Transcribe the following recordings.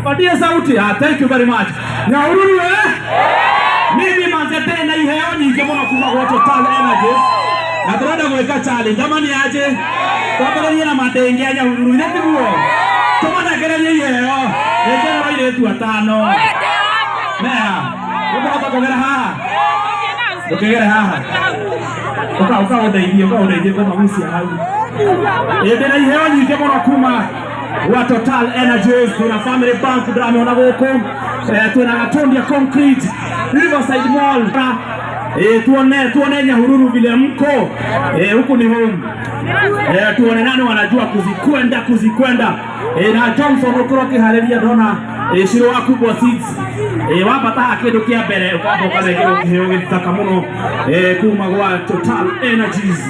Nipatie sauti. Ah, thank you very much. Nyahururu eh? Mimi manze tena iheo nyingĩ mũno kuma gwa Total Energies. Na tũrenda gwĩka challenge. Ama nĩ aje? Twambĩrĩrie na mandenge a Nyahururu. Githĩ tiguo? Tũmanengererie iheo. Rĩngĩ airĩtu atano. Meha. Ũkũhota kũgera haha? Ndũkĩgere haha. Ũka ũka ũndeithie, ũka ũndeithie kũmagucia hau. Ĩ ndĩna iheo nyingĩ mũno kuma gwa Total Energies, twĩna Family Bank ndĩramĩona gũkũ, twĩna Gatundia Concrete, Riverside Mall. Tuone tuone Nyahururu vile mko. Huku ni home. Tuone nani wanajua kuzikwenda kuzikwenda. Na Johnson ũkorwo ũkĩharĩria ndona Shiro wa Kubwa Seeds. Wambata haha kĩndũ kĩa mbere ũkamba ũkanengerwo kĩheo gĩthaka mũno kuma gwa Total Energies.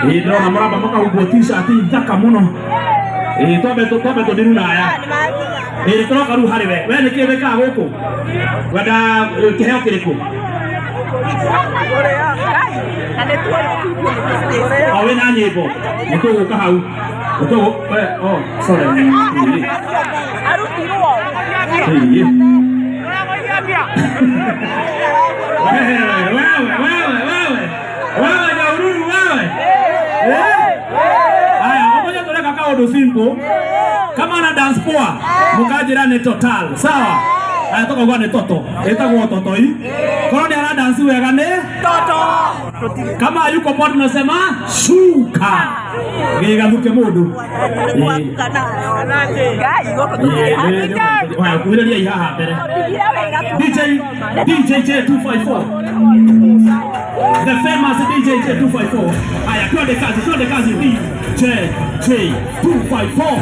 Ndĩrona mũramba mũkahumbwo t-shirt thaka mũno. Twambe twambe tũthiru naya. Tũroka rĩu harĩ we. We nĩkĩ wĩkaga gũkũ? Wenda kĩheo kĩrĩkũ? O wĩna nyĩmbo. Nĩtũgũka hau. Nĩtũgũ we oh sorry. Ĩĩ. Wewe wewe wewe wewe. Wewe Nyahururu wewe. Eh? Haya, ngoja tureka kaundu simple. Kama na dance poa, mukanjira ni total. Sawa? Haya tukauga ni toto. Ĩtagwo toto i. Korwo nĩ ara dance wega nĩ Toto. Kama yuko poa tunasema shuka. Gĩgathuke mũndũ. Haya, kuhĩrĩria haha mbere. DJ DJ J254. The famous DJ J254. Haya, twende kazi, twende kazi DJ J254.